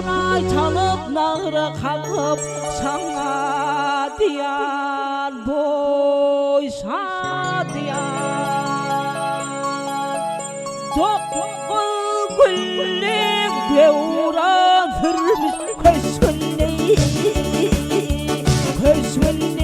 Suraý çalyp, nagra kakyp, Saňa diýýän boý şadyýan. Dokuz günlük döwran sürmüş köşgünde, köşgünde.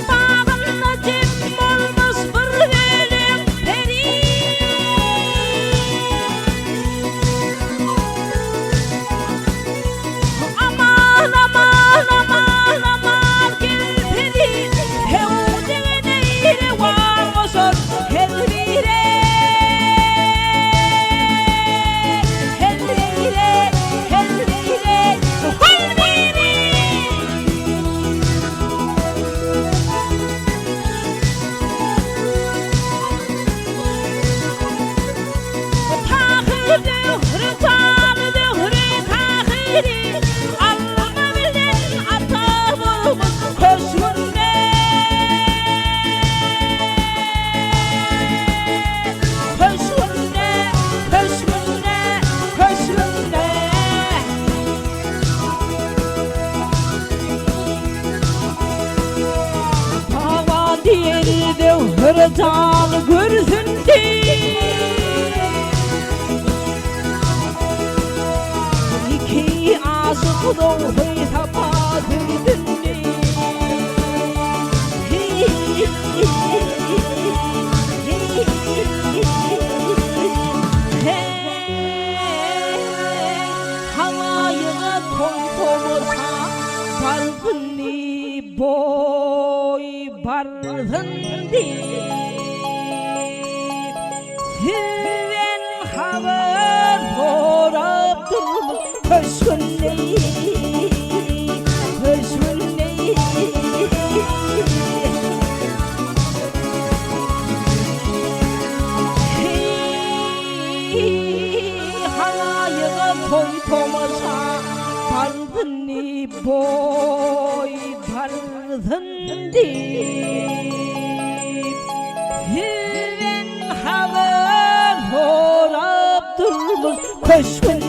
Bagynda jem bolmuş bir bölek peri. Aman aman aman aman gel peri. Hewdegene rewan goşar her bire. Her bire her bire hol biri. Tahyr döwri jan döwri Tahyry Alma bilen ata bolmuş köşgünde. Köşgünde, köşgünde, köşgünde. Taban diýeni döwri jan görsündi. Iki aşyk ruhy sapa sürdündi. Hey, halaýyga toý-tomaşa barsyndy, boý barsyndy. Sizden habar sorap durmuş köşgünde, köşgünde. Heý, halaýyga toý-tomaşa barsyndy, boý barsyndy. Sizden habar sorap durmuş köşgünde.